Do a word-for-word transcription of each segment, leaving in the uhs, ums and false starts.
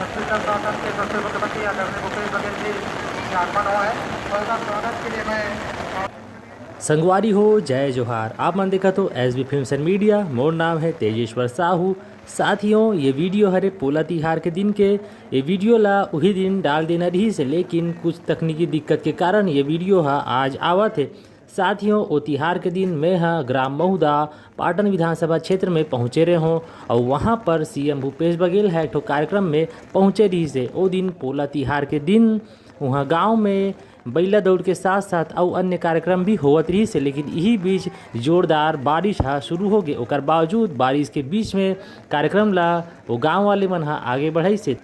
Hospital शासन के सबसे मुख्यमंत्री आदरणीय भूपेश बघेल जी के आगमन हुआ है। और इनका स्वागत के लिए मैं संगवारी हो, जय जोहार। आप मन देखत हो S B Films and Media। मोर नाम है तेजेश्वर साहू। साथियों, ये वीडियो हरे पोला तिहार के दिन के। ये वीडियो ला उही दिन डाल देना रहिस हे, लेकिन कुछ तकनीकी दिक्कत के कारण ये वीडियो ह आज आवत हे। साथियों, ओ तिहार के दिन मैं ह ग्राम महुदा, पाटन विधानसभा क्षेत्र में पहुँचे रहे हों और वहाँ पर C M भूपेश बघेल ह एक ठो कार्यक्रम में पहुँचे रहिस हे। ओ दिन पोला तिहार के दिन उहाँ गांव में बइला दौड़ के साथ-साथ अउ अन्य कार्यक्रम भी होवत रहिस हे, लेकिन इही बीच जोरदार बारिश ह शुरू हो गे। ओकर बावजूद बारिश के बीच में कार्यक्रम ला वो गांव वाले मन ह आगे बढ़ाइस हे।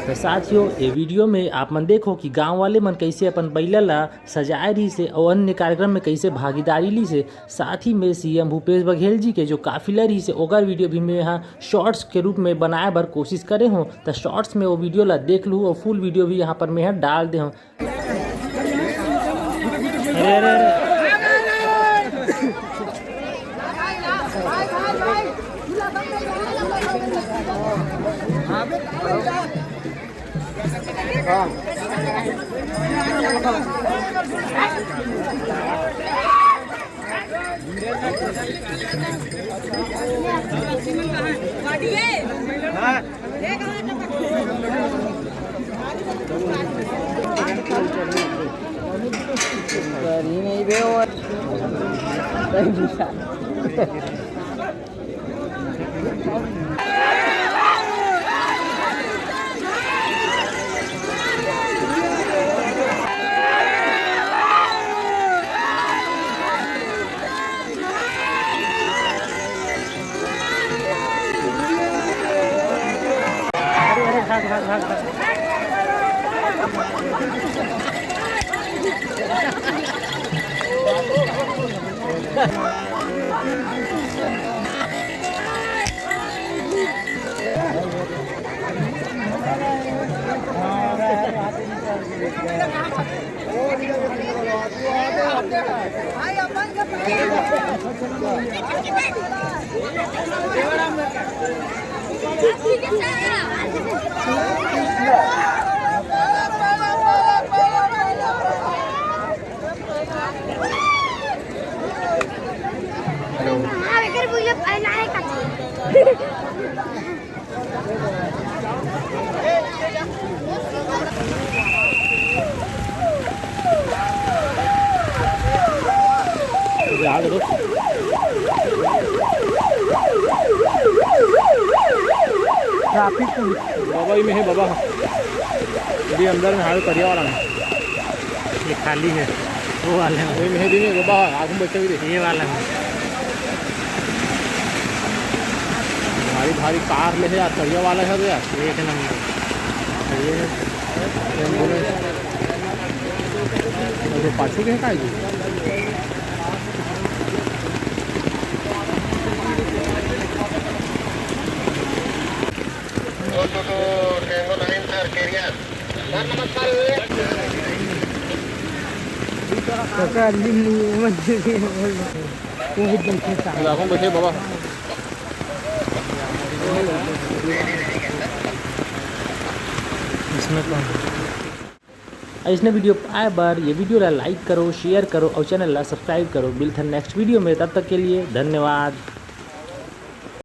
तो साथियों, ये वीडियो में आप मन देखो कि गांव वाले मन कैसे अपन बइला ला सजाए रहिस हे अउ अन्य कार्यक्रम में कैसे भागीदारी लीस हे। साथ ही में C M भूपेश बघेल जी के जो काफिला रहिस हे, ओकर वीडियो भी मैं यहाँ शॉर्ट्स के रूप में बनाए बर कोशिश करे हों। त शॉर्ट्स में वो वीडियो ला देख लू और फुल वीडियो भी यहाँ पर मैं यहाँ डाल दे हों। अरे, अरे, अरे। Traffic police. बाबा, ई में हे बाबा। ये अंदर में हावे करिया वाला में। ये खाली है, वो वाले में। ये में हे भी नहीं बाबा, आगू में बच्चा भी दे। ये वाला में। भारी भारी कार ले हे यार, करिया वाला है तो यार। एक नंबर। ये एम्बुलेंस। अरे पाछू के हे का जी? Go to, to Tango nine, sir, carrier. Sir, नमस्कार। काका, अरविंद नहीं है, मत दे, बोल दो। वो भी बैठे साहब। लाखों बैठे बाबा। इसमें कौन? अइसने वीडियो पाए बर ये वीडियो ला लाइक करो, शेयर करो और चैनल ला सब्सक्राइब करो। मिलथन नेक्स्ट वीडियो में, तब तक के लिए धन्यवाद।